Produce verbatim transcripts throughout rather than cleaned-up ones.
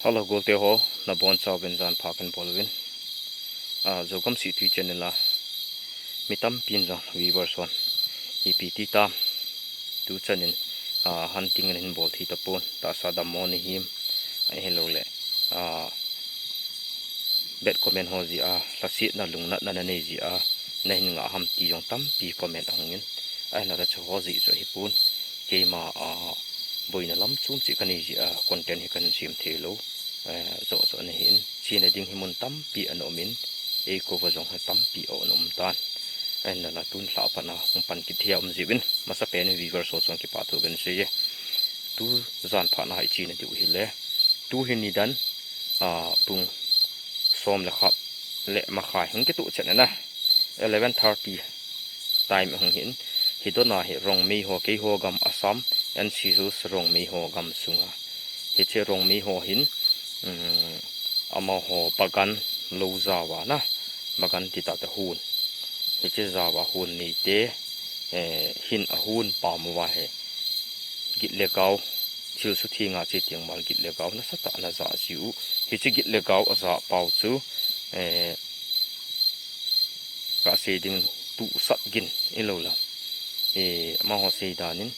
Hello, golte ho, nabonchauvin jan pha kahin bol uvin. Ah, Zogam Sihtui channel a mi tampin jong viewers hon ipi ti tam, tuchan in, ah, hunting nahin bol thei tapon, tahsa dammo nahim, ahilouleh, ah, bad comment ho jeh a, lhasetna lungnatna nanei jeh a, nahin ngah ham ti jong tampi comment ahung in, ahinlah chu ho jeh chu ahipon, keima, ah, boina lam chom cheh kanei jeh a, content hi kahin sem theilou, eh, joh joh ana hin, chena ding hi mun tampi ana um in, eikou va jong hi tampi ana um tan. Ahinlah tun lhah a pat a hung pan kit thei a um jiuvin, masapen in viewers ho chunga kipa thu kahin sei e. Tu jan phat na hi chena diu hile, tu hi nidan, ah, pung som le khat le makhai hung kitoh chet na, eleven thirty time hung hin, hi dona hi Rongmei ho, keiho gam Assam, N C Hills Rongmei ho gam sunga. Hiche Rongmei ho hin, um, amaho bagan lou jao a na, bagan ti tah te hon. Hiche jao a hon neite, eh, hin ahon pam uva hi, git le gao, thil sutheng a che teng mal git le gao nasatah ana ja jiu. Hiche git le gao aja pau chu, eh, kasei ding, tuhsat gin hilou la. Eh, amaho sei dan in,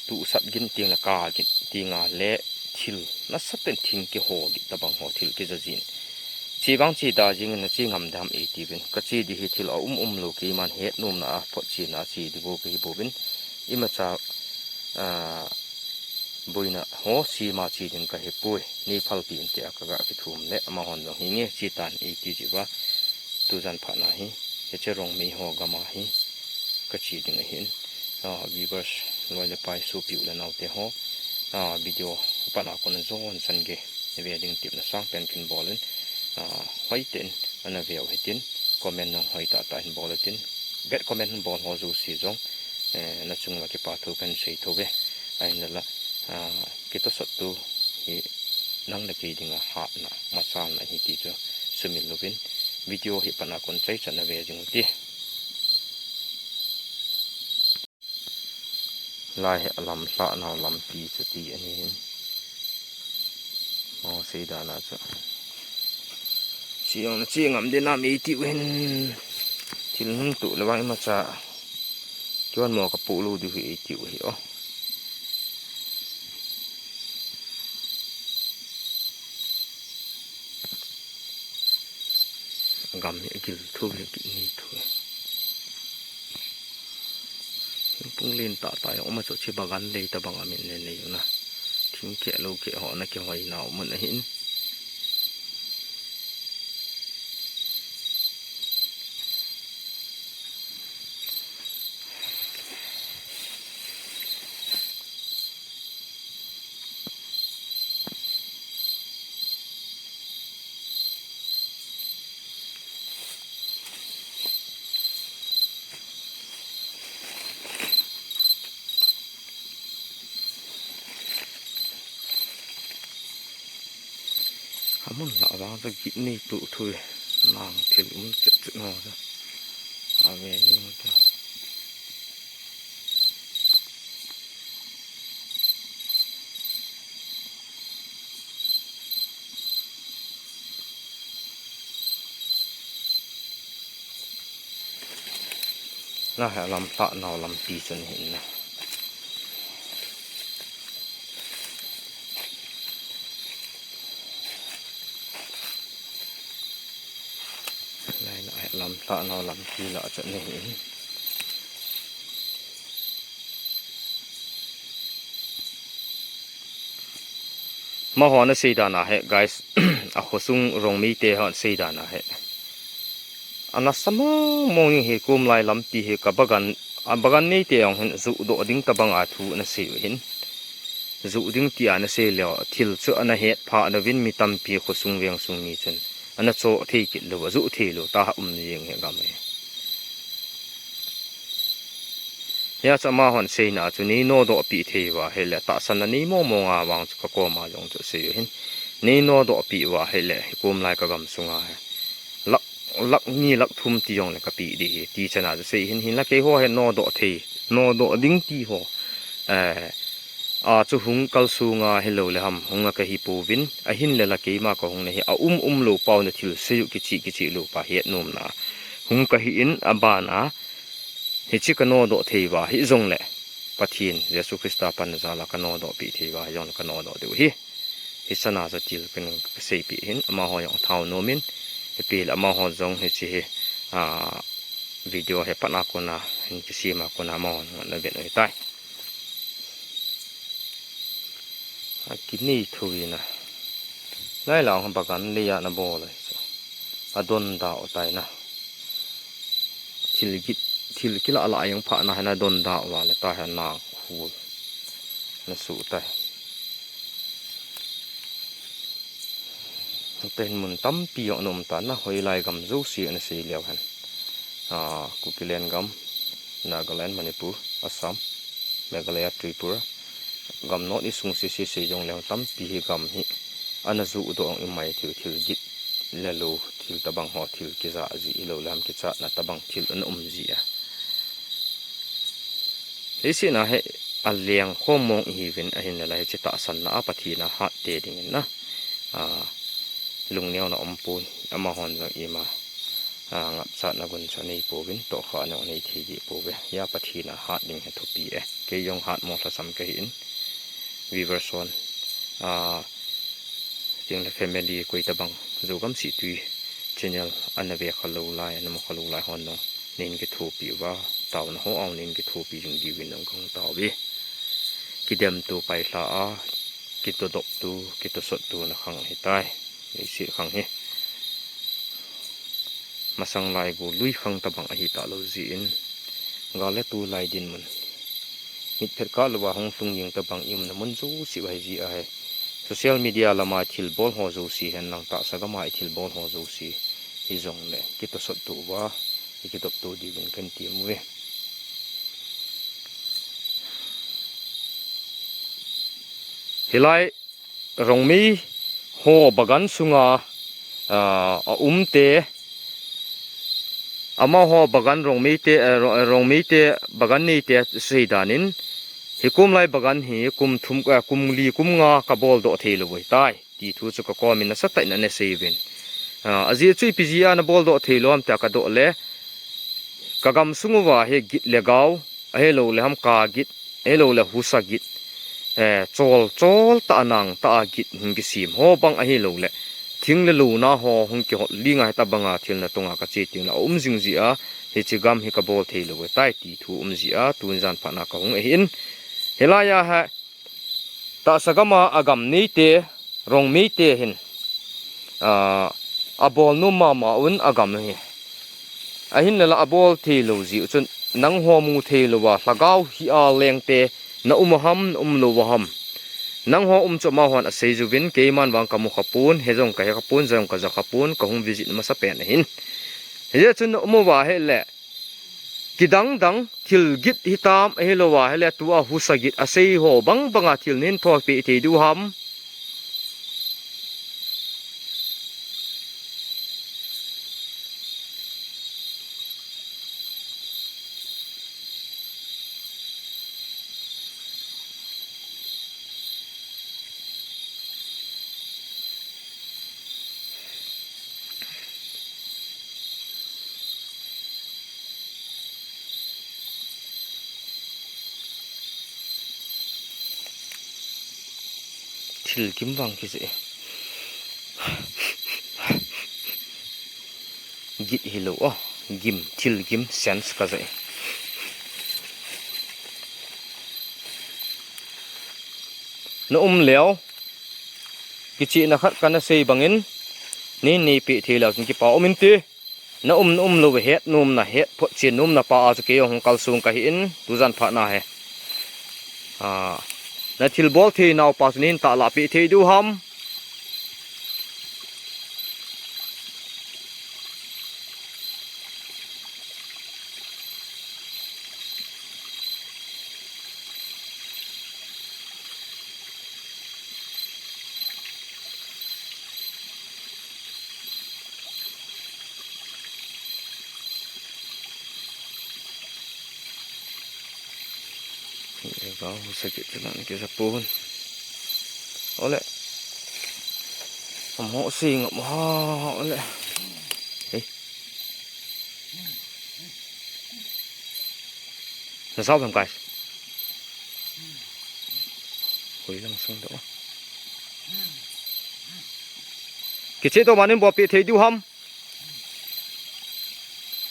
tuhsat gin teng le ka gin teng a le thil nasatah in thing kiho gin tabang ho thil kija jin. Che vang che da jing in, nache ngam dem iti uvin. Kache di hi thil aum um lou, keiman hetnomna a photchen a che di bou kahi bouvin. Imacha, ah, boina ho sem a che ding kahi poi. Nei phalpi inte a kaga kithum le, amahon jong hinge che tan iti jeh uva. Tujan phat na hi, hiche Rongmei ho gam a hi kache ding ahin. Ah, viewers, loi le pai, sopi u le nao te ho, ah, video apat a kon jon chan gei ve ding tepna sangpen kahin bol in, ah, hoitah in ana veu hitin, comment jong hoitah tah in bol hitin, bad comment bol ho jouse jong, eh, nachung uva kipa thu kahin sei thou ve. Ahinlah, ah, kitosot tu hi nang le kei dinga hatna, machalna ahi ti chu sumil louvin, video hi apat a kon chai chan a ve jing u hite. Lai hi alamlhah nau lampi chu ti ahin. Amaho sei dan a chu, che jong nache ngam ding nam iti u hin. Thil hung toh le vang imacha kihon mo kapoh lou diu hi iti u hi o. Gam hi agil thou ve, git nei thou ve. Thingphung len tah tah jong um a chu, che bagan lei tabang a min le nei u na. Thing keh lou keh ho ana kihoi nau mun ahin. Amun lah vang chu git nei tuh thu e, nang thil um chet chet ho chu. Ave jeng ta. Lai hi alamlhah nau lampi chu ahin na. Lai hi alamlhah nau lampi lah chu ahin. Amaho ana sei dan a hi, guys, akhosung Rongmei te ho ana sei dan a hi, anasa mong mong jeng hi, kom lai lampi hi ka bagan, a bagan neite jong hin juh doh ding tabang a thu ana sei u hin. Juh ding tia ana sei leh, thil chu ana het pha louvin mi tampi khosung veng sung mi chun ana choh thei kit lou, ajuh thei lou tah a um jeng hi gam hi. Hia chu amahon seina chu nei nodoh peh thei uva ahile, tahsan a nei mong mong a vang chu ka koma jong chu sei u hin. Nei nodoh peh uva ahile, hi kom lai ka gam sunga hi lakh, lakh ni lakh thum ti jongle ka peh ding ahi, ti chan a chu sei hin, hinla keiho hi nodoh thei, nodoh ding ti ho, eh, a chu hung kalsunga hilou le ham, hung a kahi pouvin, ahin le la keima kahung na hi, a um um lou pau na thil seiyu kichi kichi lou pa het nom na. Hung kahi in, aban a, hichi kanodoh thei uva, hijong le, Pathen, Jesu Christa pan jal a kanodoh pi thei uva, hijong le kanodoh diu hi. Hichana chu thil ken kasei pi hin, amaho jong thao nom in, ipi le amaho jong hichi hi, a, video hi pat a kona, hin kisem a kona amaho jong na vet u hitai. A kinei thu ina. Lai lang bagan le ya na bol ai chu. A don da o tai na. Thil git, thil kila la yang pha na hana don da wa le ta hana khu. Na su tai. Te hin mun tampi jong na um ta na, hoilai gam jouse ana sei leu hen. A, Kukiland gam, Nagaland, Manipur, Assam, Meghalaya, Tripura. Gam North East sung sese sei jong leu tampi hi gam hi. Ana ju doh i mai thil, thil git le lou, thil tabang ho, thil kija ji i lou lam kichatna tabang thil ana um ji a. Hiche na hi a leng khom mong i hiuvin ahin la hiche tahsan na a Pathen a hat te ding in na. A, lungneo na um pon, amahon jong ima, a, ngapchatna gunchu nei pouvin, tohkhah neo nei thei di pouve. Hia Pathen a hat ding hi thupi e. Kei jong hat mo lhasam kahi in, viewers hon, a, ting le family koi tabang, Zogam Sihtui channel ana ve kha lou lai, ana mu kha lou lai hon jong, nin kithopi uva, taona ho a nin kithopi jing diuvin jong kahung tao uve. Kidemtu pailha a, kitodoptu, kitosottu na khang hitai. Leiset khang hi. Masang lai go lui khang tabang ahi talou jin. Gal le tulai dinmun. Mitphet kah louva hung lhung jing tabang i umna mun jouse u ahi ji ahi. Social media lama thilbol ho jouse hen lang tahsa gama i thilbol ho jouse. Hijong le, kitosottu uva, i kidoptu diuvin kan ti uve. Hilai Rongmei ho bagan sunga, a, a um te, amaho bagan Rongmei te, a, Ro-, Rongmei te bagan nei te sei danin, hikum lai bagan hi kum thum, a, kum li kum nga kabol doh thei lou uve tai. Ti thu chu ka comment a nasatah in ana sei uvin. A, ajeh chu ipi jeh a nabol doh thei lou ham tia kadoh le, ka gam sung uva hi git le gao, ahilou le hamka git, ahilou le husa git, eh, chol, chol tah a nang tah a git hung kisem ho bang ahilou le, thing le lou na ho hung kihol ling a hitabang a thil na tung a kache teng le a um jing ji a, hiche gam hi kabol thei lou uve tai ti thu um ji a, tun jan phat na kahung ahin. Hilai a hi, tahsa gam a, a gam nei te, Rongmei te hin, a, abol nom mama un a gam hi. Ahin le la abol thei lou ji u chun nangho mu thei lou a, lhagao hi a leng te, na um a ham, na um lou a ham. Nangho um chu amahon asei jiuvin, keiman vang kamu kha pon, he jong kahe kha pon, ja jong kaja kha pon, kahung visit masa pen ahin. Hijeh chun na um uva ahile, kidang dang, thil git hitam, ahilou a, ahile tua husa git, asei ho bang bang a thil nahin thopeh thei diu ham. Thil gim vang kije. Git hilou a, gim, thil gim sense kaje. Na um leu, kichehna khat kana sei bangin, nei, neipeh thei leu chun kipa um inte. Na um, na um lou, het nom na, het phot chen nom na pa a chu kei jong hung kalsong kahi in, tujan phat na hi. A, na thilbol thei nau pa chu nahin tahlah peh thei diu ham. Vang husa kit chu nan kisa pon. Ole. Amo sing amo ha ole. Hei. Na sao bang guys. Koi lang sang do. Kiche to manin bo pi thei diu ham.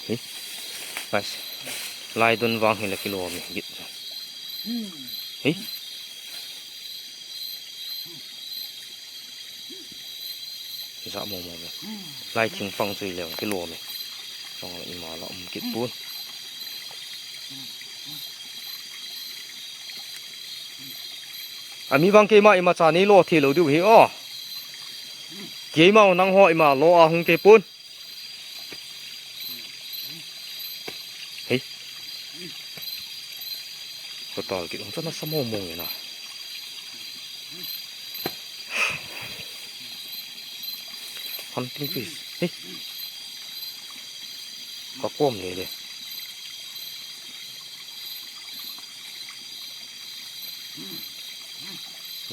Hi. Guys. Lai don vang hi la kilo mi git. Hi. Za mo mo mi. Lai thing pang chui le kilo mi. Song ima la um kit pun. Ami vang keima ima cha nei lo thi lo diu hi o. Keima nang ho ima lo a hung te pun. Hei. Kotal ki ung chana samo mong ina. Hunting fish. Hei. Ka kom le le.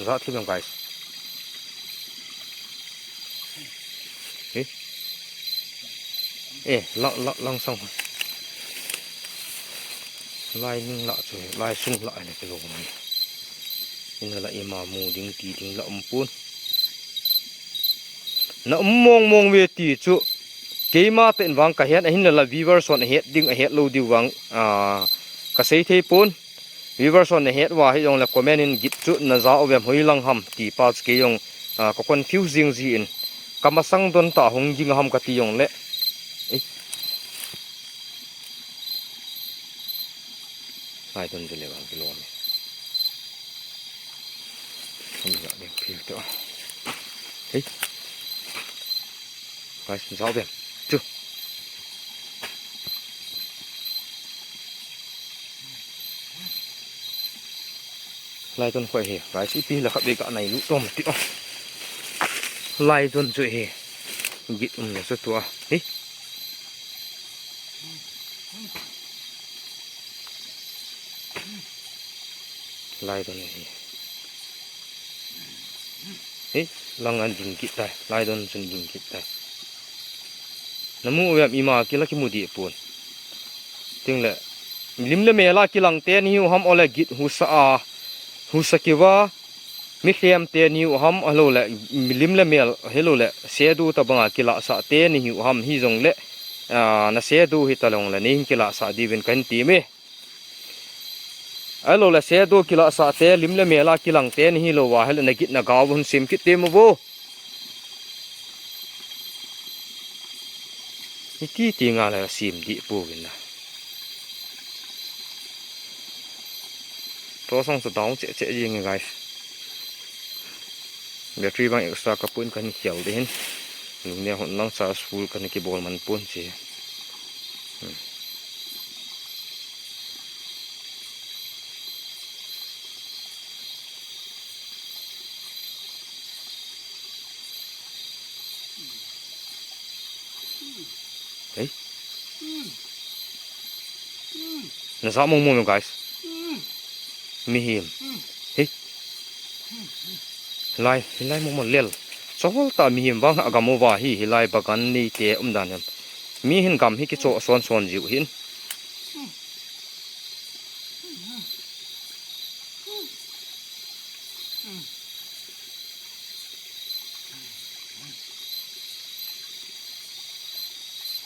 Za thi bang guys. Eh. Eh, la, la, lang sang. Lai ning la chu, lai sung la ne kilo. Ina la ima mu ding ti ding la um pun. Na um mong mong ve ti chu. Keima ten vang ka het ahin la la viewers hon a het ding a het lo diu vang, ah, ka sei thei pun. Viewers hon na het uva hi jong le comment in git chu na ja uvem hoi lang ham ti pa chu kei jong, ah, ka confuse jing ji in ka masang don ta hung ging ham ka ti jong le. Ei. Lai don je le vang kilo me. Hei. Guys, sao bem. Chu. Lai don khoi hi. Guys, ipi la khat be ka nai lu tom ti o. Lai don chu hi. Git um na chu tua. Hi. Lai don hi. Hi, lang an ding kit tai. Lai don chun ding kit tai. Na mu uem ima kila kimu di pun. Ting le. Lim le mela kilang te ni u ham ole git husa a. Husa kiva. Mi khlem te ni u ham alo le. Lim le mel helo le. Sedu ta banga kila sa te ni u ham hi jong le. Ah, na sedu hi ta long le ni kila sa di vin kan ti me. Ahilou le sedu kila sa te, lim le mela kilang te ni hilou va, hel na git na gao hun sim kit te mo vo. Iti ti nga le sim di pu vin na. To song sa down che che jing guys. Battery bang extra ka pun kan khel de hin. Lung ne hon lang charge full kan ki bol man pun che. Hmm. Hey. Na sa mong mong guys. Mihem. Hey. Lai, lai mong mong lel. Chol ta mihem vang a gam uva hi, hi lai bagan ni te um dan em. Mihem gam hi kicho son son jiu hin.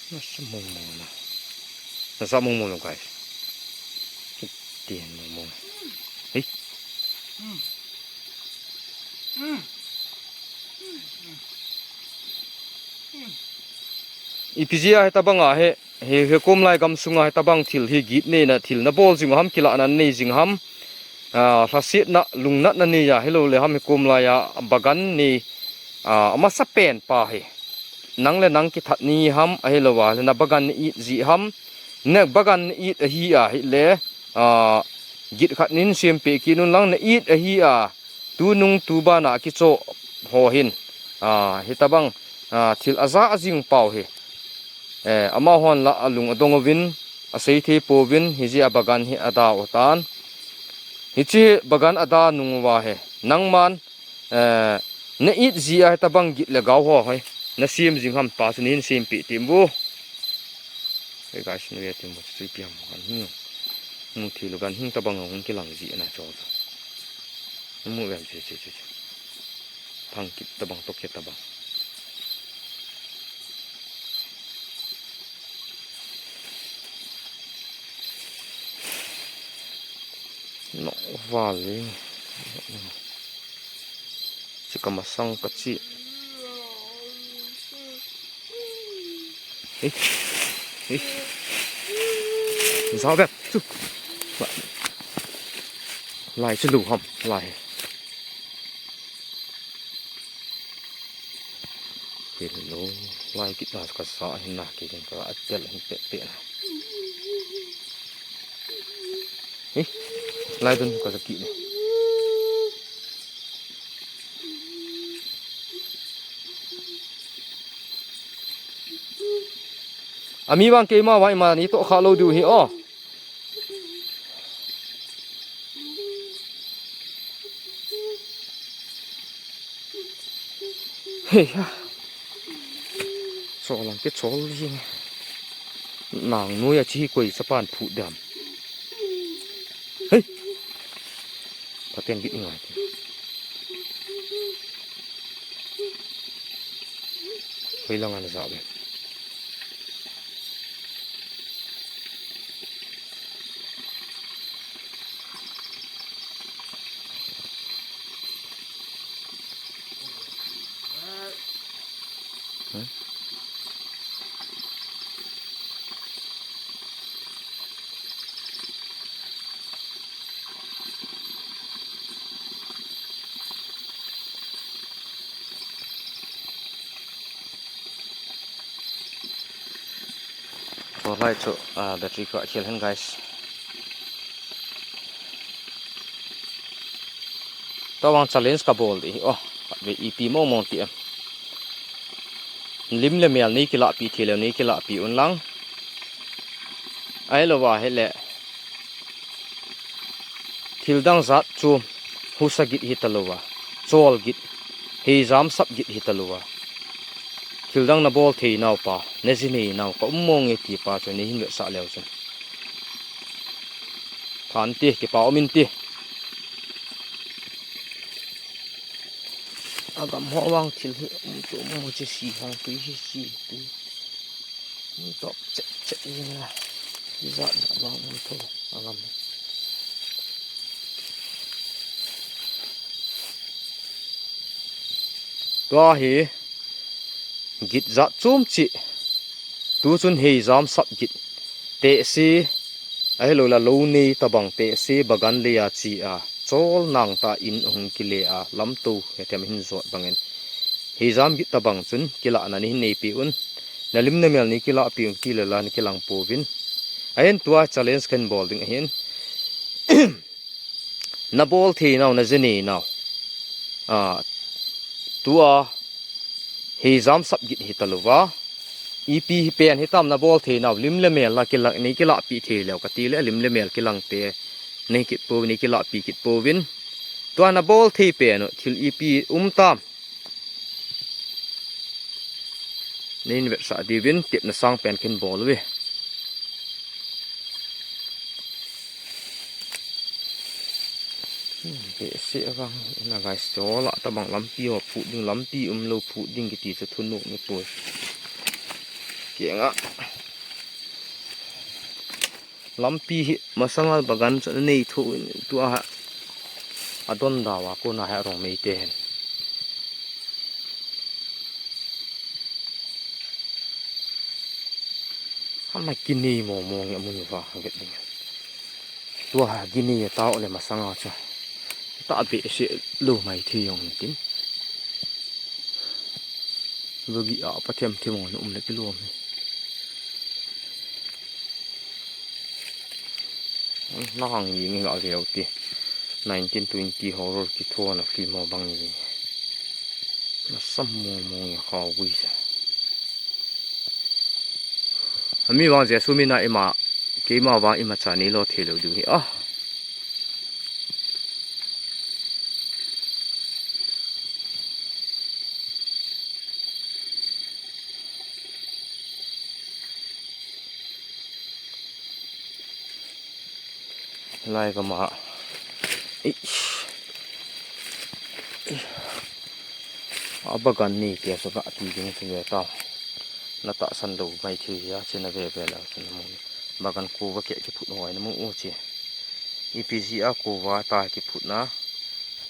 Nasa mong mong na. Nasa mong mong guys. Kiti mong mong. Hey. Ipi jia he tabang a he. Hi, hi kum lai gam sunga hi tabang thil hi git nei na thil na bol jing ham kila na nei jing ham. Ah, lhasit na lungnat na nei ya hi lo le ham hi kum lai a bagan ni, ah, masa pen pa hi. Nang le nang kithat ni ham ahi lo wa le na bagan ni it ji ham. Ne bagan ni it ahi a hi le, ah, git khat nin sim pe ki nun lang na it ahi a. Tu nung tu bana kicho ho hin, ah, hitabang, ah, thil aja ajing pau hi. Eh, amahon la alung adong uvin, asei thei pouvin, hijeh a bagan hi adau tan. Hiche bagan ada nung uva hi. Nangman, eh, na it ji a hitabang git le gao ho hi. Na sem jing ham pa chu nahin sempeh temo. Hey guys, na ve temo chu ipi ham kan hi. Mu thei lou gan hung tabang hung kilang ji ana cho chu. Mu ve che che che che. Thang kit tabang to kit tabang. No vale. Chika masang kachi. Hei. Hei. Sao bep. Chu. Lai chu lu ham. Lai. Hello, lai kit na ka sa hin na ki ding ka atel hin pe pe na. Hi, lai dun ka sa ki ni. Ami vang keima vang ima ni to kha lo du hi o. Hei ha. Chol ang ke chol jing. Nang noi a chi koi sa pan phu dam. Hei. Pateng git ngai. Hoi lang an za be. Tua lai chu, ah, battery ka khel hen, guys. Tawang challenge ka bol di. Oh, ve ipi mong mong ti em. Lim le mel nei kilahpi thei leu nei kilahpi un lang. Ahilou va hile. Thil dang jat chu husa git hita louva, chol git, heijam sap git hita louva. Thil dang na bol thei nau pa, na ji nei nau ka um mong e ti pa chu nei hin vetsah leu chun. Phan ti, kipa um in ti. Agam ho vang thil hi um chu um mo che si hang tui hi si tui. Top chet chet jing la. Jat jat vang um tho a ngam. Tua hi git jat chom chi. Tu chun heijam sap git. Tehse ahilou la lou nei tabang tehse bagan lei a chi a. Chol nang ta in hung kile a. Lamto hethem hin jot bangin. Heijam git tabang chun kilahna nei hin neipi un. Na lim na mel nei kilahpi un ti le la nei kilang pouvin. Ahin tua challenge kan bol ding ahin. Na bol thei nau, na ji nei nau. A, tua heijam sap git hita louva. Ipi hi pen hitam na bol thei nau, lim le mel la kilah, nei kilahpi thei leu ka ti le, lim le mel kilang te. Nei kit pou, nei kilahpi kit pouvin. Tua na bol thei pen u, thil ipi um tam. Nei hin vetsah diuvin tepna sang pen kin bol uve. Hmm, behseh vang na guys, chol a tabang lampi ho phu ding, lampi um lou phu ding kiti chu thunop ni poi. Kenga. Lampi hi masanga bagan chu nei thu in tua ha. Adon dawa kona ha rong mei te hen. Hama kini mo mo nge mun va vet ding. Tua ha kini tao le masanga chu. Ta behseh lou mai thei jong tin. Logi a pathem thei mo um le kilom hi. Nahang hi nge ga veu ti. Nineteen twenty horror kithona film ho bang hi. Nasam mong mong hi khao gui sa. Ami vang Jesu mina ima, keima vang ima cha nei lo thei lou diu hi a. Lai gam a. Eish. A bagan nei te sa ga ti ding chu ve ta. Na tahsan lou mai thei a, chena ve ve la chena mu. Bagan kuva keh kiphut hoi na mu u chi. Ipi jeh a kuva ta kiphutna.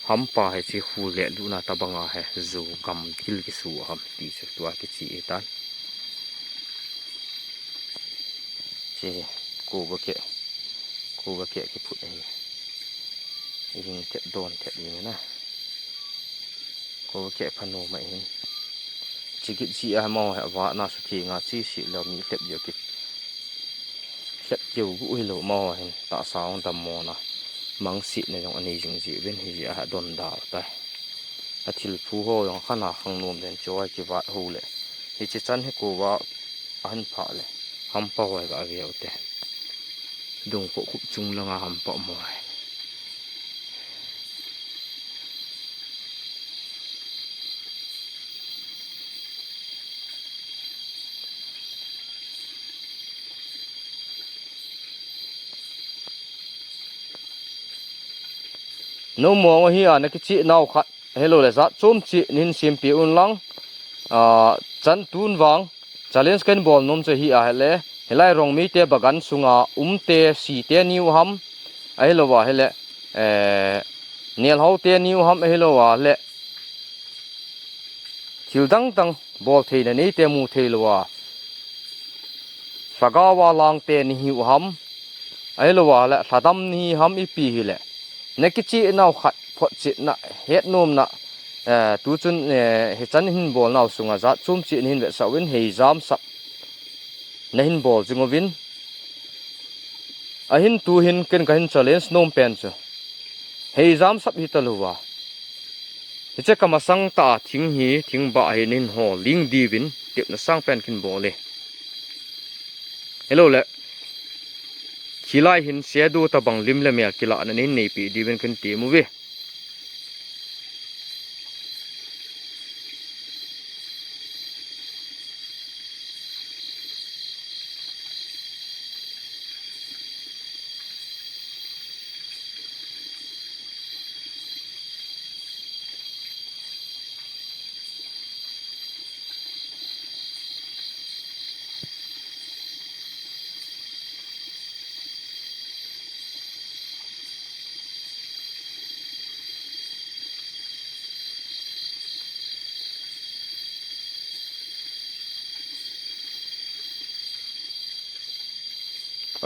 Hampa hi chi khu le luna tabang a hi zu gam thil kisu ham ti chu tua kichi e tan. Chi kuva keh, kuva keh kiphut ahi. Hing thet don thet ding na. Kuva keh phanom ahin. Chigit jeh a mo hi vana su thi nga chi si lo mi lhep jo ki. Lhep keu gu hilou mo hin tahsa ong dammona. Mangsetna jong anei jing jeh uvin hijeh a don dau tai. A thil phu ho jong khana khang nom den choi kivat ho le. Hichi chan hi kuva ahin phah le. Hampa hoi ga ve u te. Dung kho khup chung langa hampa mo. Nom mong ahi a, na kichih nau khat. Hello le, jat chom chih nin simpi un lang. A, chan tun vang. Challenge kan bol nom chu hi a hele. Hilai Rongmei te bagan sunga um te si te niu ham. Ahilou a hele. Eh, Nelhau te niu ham ahilou a hele. Thil dang dang bol theina nei te mu thei lou a. Lhagao a lang te ni hiu ham. Ahilou a le, lhadam ni ham ipi hile. Na kichih nau khat photchetna, hetnomna, eh, tu chun, eh, hichan hin bol nau sunga jat chom chih hin vetsah uvin hei jam sap. Na hin bol jing uvin. Ahin tu hin ken ka hin challenge nom pen chu. Hei jam sap hi ta lou a. Hiche ka masang ta a thing hi, thing ba hi nin ho ling diuvin, tepna sang pen kin bol e. Hello le. Khilai hin sedu tabang lim le mel kila na nin nei pi diuvin kin ti mu ve.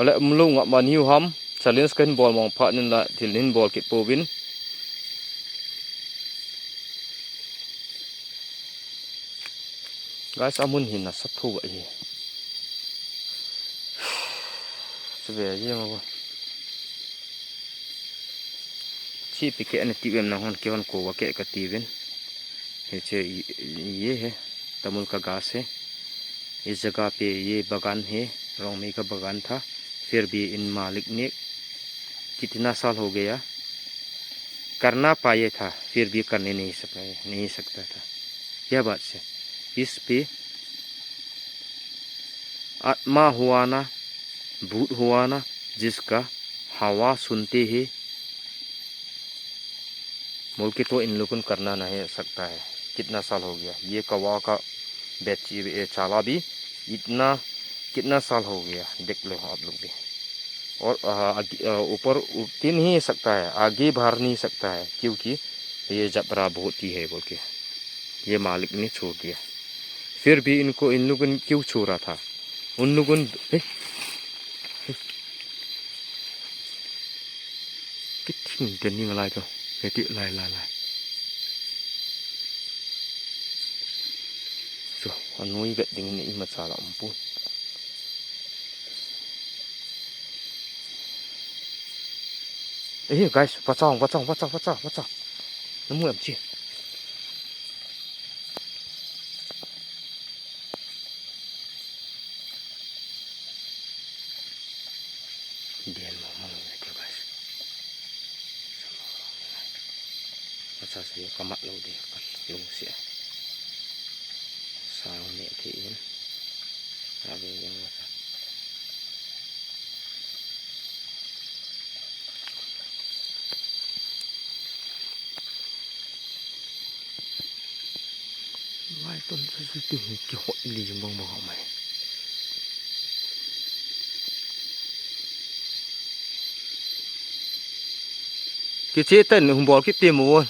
Ale, um lou nga man hiu ham, challenge kan bol mong pha nin la, thil nin bol kit pouvin. Guys, amun hin nasa thu ahi. Chu ve jeng a. Chi pi ke ani ti vem na hon ke hon ko va ke ka ti vin. He che ye he. Tamul ka gas he. Ye jaga pe ye bagan he. Rongmei ka bagan tha. Phir bhi in malik ne kitna saal ho gaya. Karna paye tha. Phir bhi karne nahi sakta, nahi sakta tha. Kya baat se? Is pe atma hua na, bhut hua na, jiska hawa sunte hi, mulki to in lukun karna nahi sakta hai. Kitna saal ho gaya? Ye kawa ka bechi e chala bhi itna kitna saal ho gaya? Dekh lo aap log bhi. Aur, ah, ag-, ah, upar, up, tin hi sakta hai, aage badh nahi sakta hai, kyunki ye jabra bahut hi hai bolke ye malik ne chhod diya. Phir bhi inko in logon kyun chhod raha tha? Un logon, eh, eh. Kithing den ni ngalai to. Heti lai, lai, lai. So, anoi vet ding ni ima chala umpu. Eh, guys, pachang, pachang, pachang, pachang, pachang. Namu em chi. Dian mo mo ngai te guys. Sama orang ni. Masa saya kamat lo dia kan lung sia. Sang ni ti in. Abi yang masa. Ton sa su tu hi kihot li bang bang mai. Kiche tan hung bol kit ti mo won.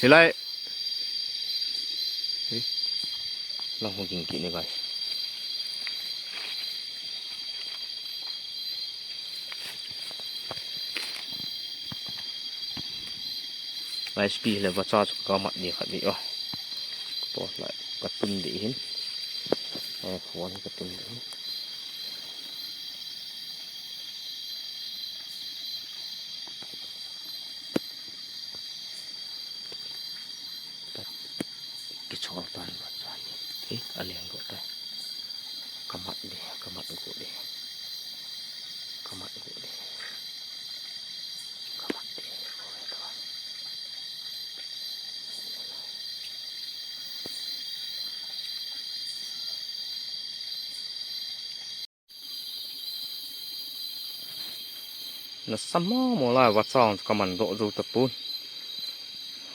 Hilai. Hei. Lang hung ging kit ni guys. Guys, pi le vacha chu ka mat ni khat ni o. Torch light ka tun di hin. Ai, phone ka tun di hin. Kichol tan vacha ni. Hei, a leng go ta. Ka mat di, ka mat go di. Ka mat go di. Ka mat di. Nasa mong mong lai vacha chu ka man doh jou tapon.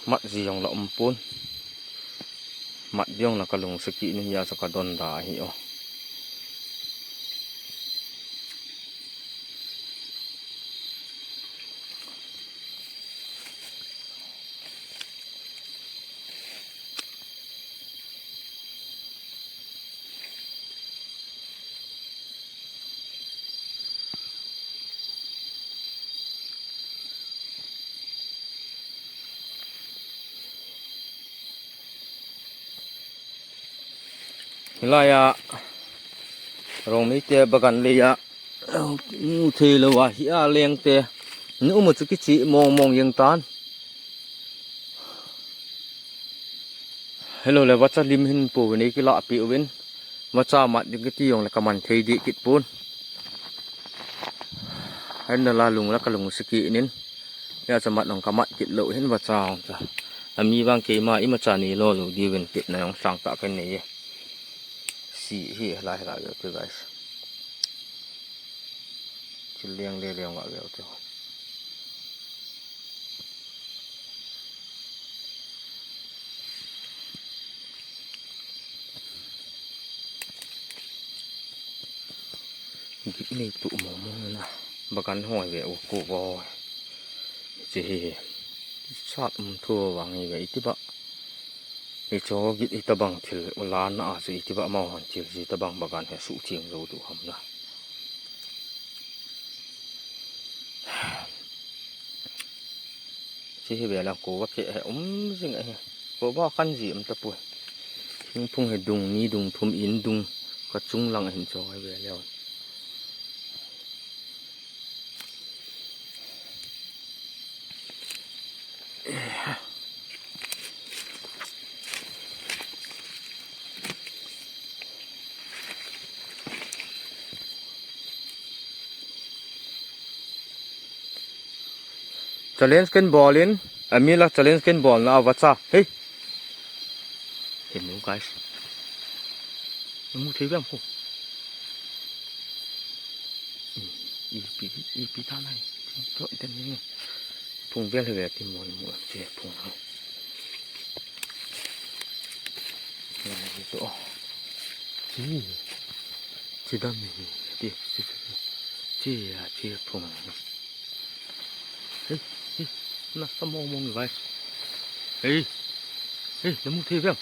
Mat ji jong la um pon. Mat jong la ka lungsa kit ni, hia chu ka don da ahi o. Hilai a, Rongmei te bagan lei a, mu thei lou a, hi a leng te, nu mu chu kichi mong mong jeng tan. Hello le, vacha lim hin po nei kila pi uvin. Vacha mat ding kiti jong le ka man thei di kit pon. Hen na la lung la ka lungsa kit nin. Hia chu mat nong ka mat kit lou hin vacha hong cha. Ami vang keima imacha nei lo lou diuvin kit na jong sang ta ka nei e. Si hi la hi la yo tu guys. Thil leng le leng va veu te. Git nei tu mo mo na. Bagan hoi ve u ku vo. Che hi. Sat um thu vang hi ve iti ba. Hicho git hitabang thil ulan a chu iti ba amahon thil hitabang bagan hi suhtheng jou diu ham na. Che hi ve lang ko va ke he um jing a hi. Ko va kan ji um tapoi. Thingphung hi dung ni dung thum in dung ka chung lang hin cho hi ve leu. Challenge ken bol in, ami la challenge ken bol na vacha. Hei. Hei mu guys. Mu thei vem ko. Ipi, ipi ta nai. To den ni. Phung vel ve ti mo mo che phung. Nai to. Chi. Chi dam ni. Ti, chi, chi, chi ya, chi phung. Hei, hei, nasa mong mong guys. Hei, hei, na mu thei vem.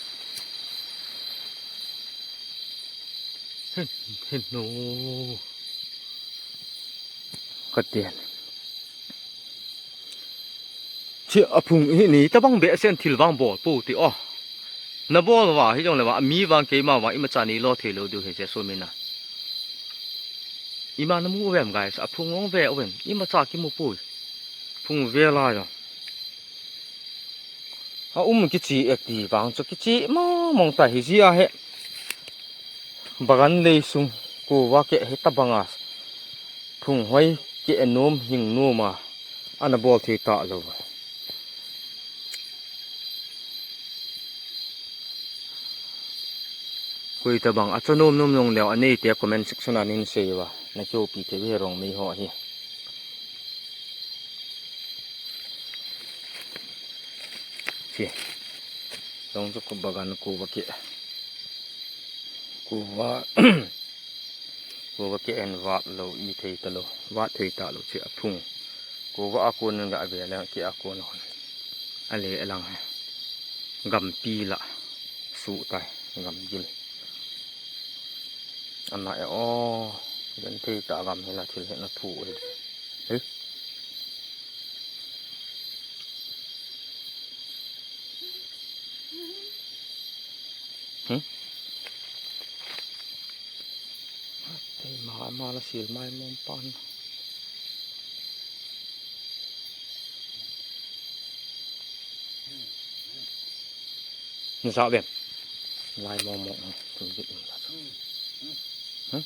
Hen, hen no. Ka tien. Chi a phung hi ni tabang behseh in thil vang bol pou ti o. Na bol uva hi jong le va, mi vang keima vang imacha nei lo thei lou diu hi Jesu mina. Ima na mu uvem guys, a phung ong ve uvem, imacha kimu poi. Phung ve la jong. A um kichi ek ti vang chu kichi mong mong ta hi ji a he. Bagan lei sung ko va ke hitabang a. Phung hoi ke nom hing nom a. Ana bol thei ta lou. Koi tabang a cha nom nom jong leu a nei te comment section a nin sei uva. Na kio pi thei ve Rongmei ho hi. Ki. Dong chu ku bagan ku ba ki. Ku ba. Ku ba ki en vat lo i thei ta lo. Vat thei ta lo chi a phung. Ku ba a kun ga ve le ki a kun hon. A le a lang he. Gampi la. Su tai. Gam gil. Ana e o. Gan thei ta gam he la thil he na thu he. He. Hmm? Ei, ma, ma la sil mai mong pan. Ni sa ben. Lai mong mong. Tum bit. Hmm?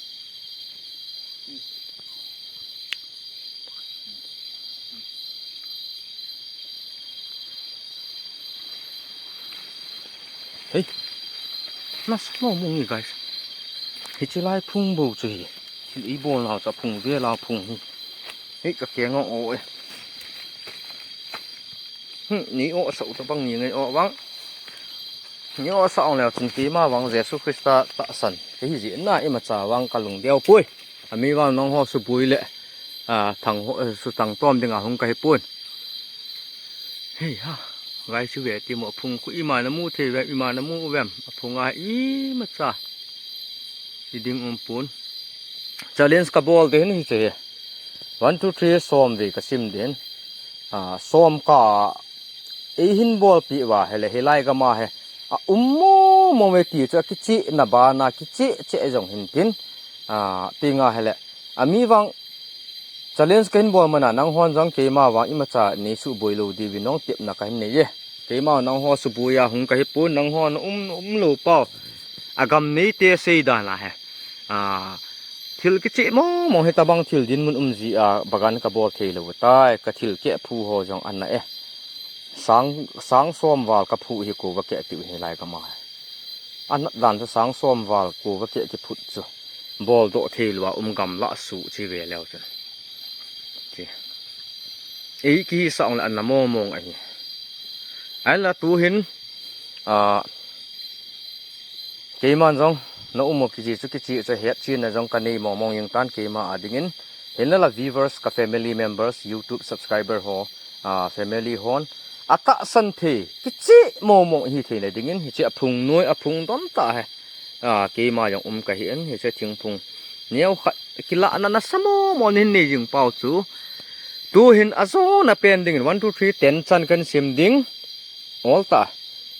Hei. Nasa mo mong hi, guys. Hichi lai phung bo chu hi. Thil i bol nau cha phung ve la phung hi. Hei ka ke ngo o e. Hmm, ni o sa u ta bang ni ngai o bang. Ni o sa ong leo chun keima vang Jesu Christa tahsan. Kei hi ji na ima cha vang ka lung deu pui. Ami vang nong ho su pui le. A, thang ho, eh, su thang tom ding a hung ka hi pun. Hei ha. Gai chu ve ti mo phung ku ima na mu thei ve, ima na mu vem. A phung a ima cha. I ding um pun. Challenge ka bol de hin hi che. One, two, three, som ve ka sim din. A, som ka ei hin bol pi va he le, he lai gam a he. A um mo mo ve ti chu a kichi na ba na kichi che jong hin tin. A, ti nga he le. Ami vang challenge ka hin bol mana nang hon jong keima vang ima cha nei su boi lo di vi nong tip na ka hin nei ye. Keima nang ho su boi a hung ka hi pun nang hon um, um lo pau. A gam nei te sei da na he. A, thil kichi mo mo he ta bang thil din mun um ji a bagan ka bol thei lo tai ka thil ke phu ho jong an na e. Sang, sang som val ka phu hi ku va ke tiu hi lai ka ma. An dan chu sang som val ku va ke ki phut chu. Bol do thei lo a um gam la su chi ve leo chu. Chi. Ei ki sa ong la an na mo mong a hi. An la tu hin, a, Keiman jong, na um u kichi chu kichi chu het chin na jong ka nei mong mong jing tan keima a dingin. Hinla la viewers ka family members, YouTube subscriber ho, a, family hon. A tahsan thei, kichi mong mong hi thei na dingin, hichi a phung noi, a phung dom ta he. A, keima jong um ka hi en, hichi thing phung. Neo khat, kila na na sa mo mo nin nei jing pau chu. Tu hin a zo na pen dingin, one, two, three, ten chan kan sim ding. Ol ta.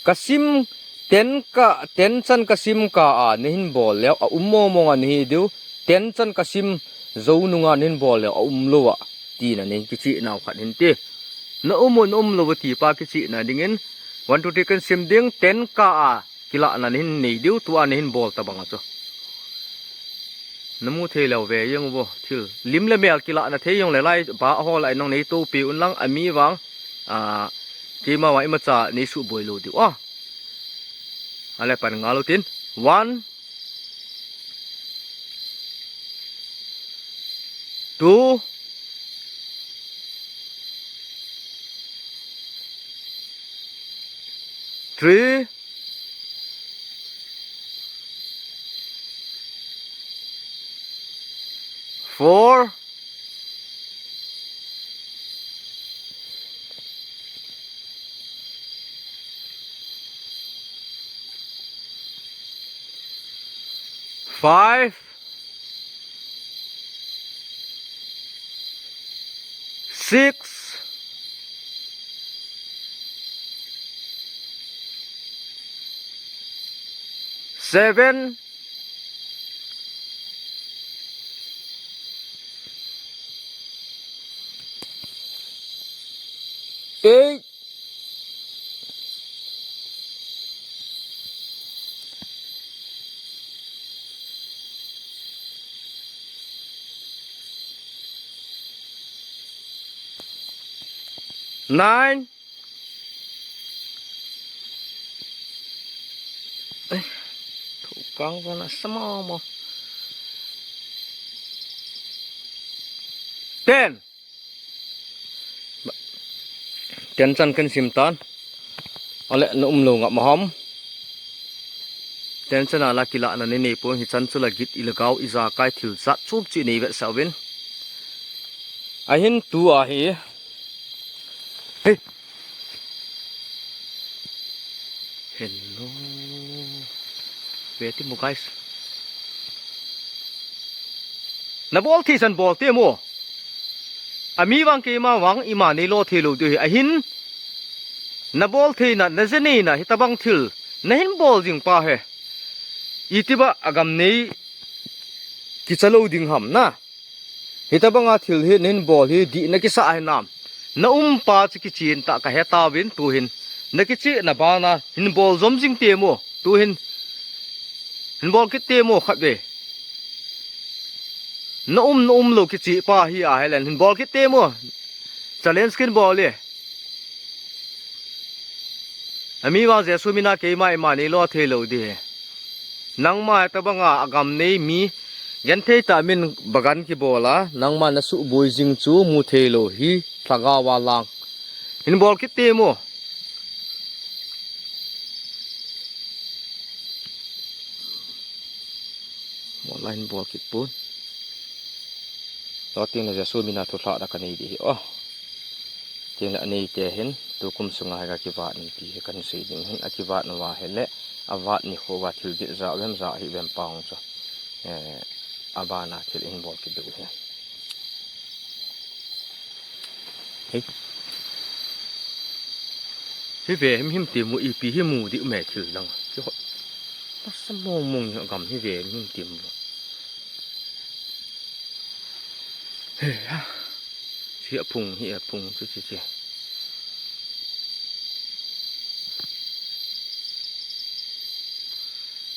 Ka sim ten ka, ten chan ka sim ka a, nei hin bol leo, a um mo mong a nei hi diu. Ten chan ka sim zo nunga nei hin bol leo, a um lo a. Ti na nei kichi nau khat hin ti. Na um u, na um lo ti pa kichi na dingin. One, two, three kan sim ding, ten ka a, kila na nei hin nei diu, tu a nei hin bol ta bang a chu. Na mu thei leo ve jeng u vo, thil. Lim le mel kila na thei jong le lai, ba ho lai nong nei to pi un lang, a mi vang, a, keima vang ima cha nei su boi lo diu. A. A le pan nga lo tin. One. Two. Three. Four. Five. Six. Seven. Eight. Nine. Ai, thu kang vana sama mo. Ten. Ten chan kan sim tan. Ale na umlou ngam ham. Tension a la kila na nei nei pon, hichan chu la git i lhagao i jakai thil jat chom chu nei vetsah uvin. Ahin tua hi. Hey. Hello. Ve ti mo, guys. Na bol thei san bol te mo. Ami vang keima vang ima nei lo thei lou diu hi. Ahin na bol theina, na je neina, hitabang thil na hin bol jing pa hi. Iti ba agam nei kicha lou ding ham na. Hitabanga thil hi na hin bol hi dih na kisa hi nam. Na um pa chu kichen ta ka he tauvin tuhin. Na kiche na bana hin bol jom jing te mo. Tuhin hin bol kit te mo khat ve. Na um, na um lou kiche pa hi a helen hin bol kit te mo. Challenge kin bol le. Ami vang Jesu mina keima ima nei lo thei lou di hi. Nangma tabanga agam nei mi genthei ta min bagan kibol a, nangma na suboi jing chu mu thei lou hi lhagao a lang. Hin bol kit te mo. Mo la hin bol kit pon. Lo tin le Jesu mina thu lhah da ka nei di hi o. Tin le anei te hin tukum sunga hi ka kivat ni ti hi kan sei ding hin a kivat na va hi le a vat ni kho va thil dit ja vem ja hi vem pang chu. Eh, a bana thil in bol kit diu hi. Hei. Hi ve him him ti mu ipi hi mu di me thil dang. Ki hot. Nasa mong mong hi gam hi ve him him ti mu. He ha. Hi a phung, hi a phung, chu, chu, chu.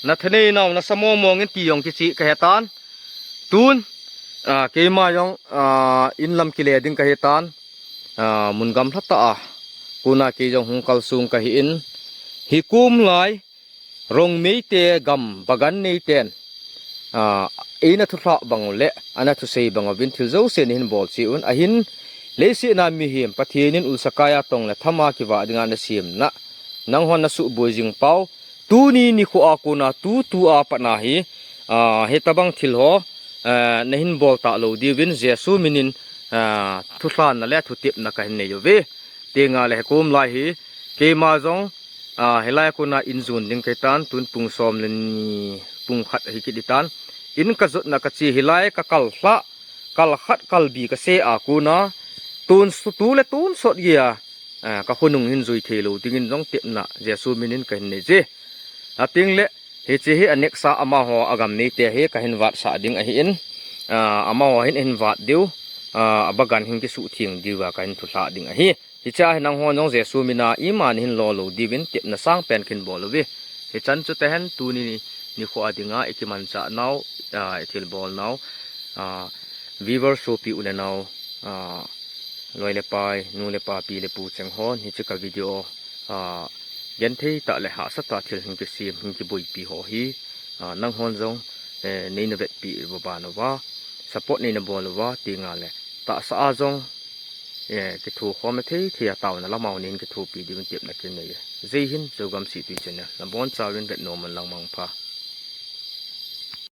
Na thanei nau, nasa mong mong in ti jong kichi ka he tan. Tun, ah, keima jong, ah, in lam kile ding ka he tan. Ah, mun gamlha ta a. Kona kei jong hung kal sung ka hi in. Hi kum lai, Rongmei te gam bagan nei ten, ah, eina thu lhah bang u le, ana thusei bang uvin thil jouse na hin bol cheh un, ahin leiset a mihem Pathen in ulsa kai a tong le tham a kivah dinga na sem na. Nang hon na suboi jing pau, tuni nikho a kona tu, tu a pat na hi, ah, hitabang thil ho, ah, na hin bol ta lou diuvin Jesu min in, ah, thu lhan na le thu tep na ka hin nei uve. Tenga le he kum lai hi, keima jong, ah, hilai a kona in jun ding ka hi tan, tun pung som le ni, pung khat hi kit di tan. In ka jot na ka che hilai ka kal lha, kal khat kal bi ka se a kona, tun su tu le tun sot gei a, ah, ka khonung hin jui thei lou dingin jong tepna Jesu min in ka hin nei je. A ting le, Hiche hi a next a amaho a gam nei te hi ka hin vat sah ding ahi in, ah, amaho hin hin vat diu, ah, a bagan hin kisuh theng diu a ka hin thu lhah ding ahi. Hiche a hi nang hon jong Jesu min a ima na hin lo lou diuvin tepna sang pen ka hin bol uve. Hichan chu te hen tuni nikho a dinga i kiman chah nau, ah, i thil bol nau, ah, viewer sopi u le nau, ah, loi le pai, nu le pa, pi le pu cheng hon, hiche ka video, ah, genthei ta le hahsa ta thil hin kisem, hin kiboipi ho hi, ah, nang hon jong, eh, nei na vetpi uva ban uva, support nei na bol uva, tenga le tahsa a jong, eh, kitho khom na thei thei a taona lam a nei kithopi diuvin tepna ka nei e. Jai Hind, Zogam Sihtui Channel. Na bon chauvin vet nom un lang mangpha.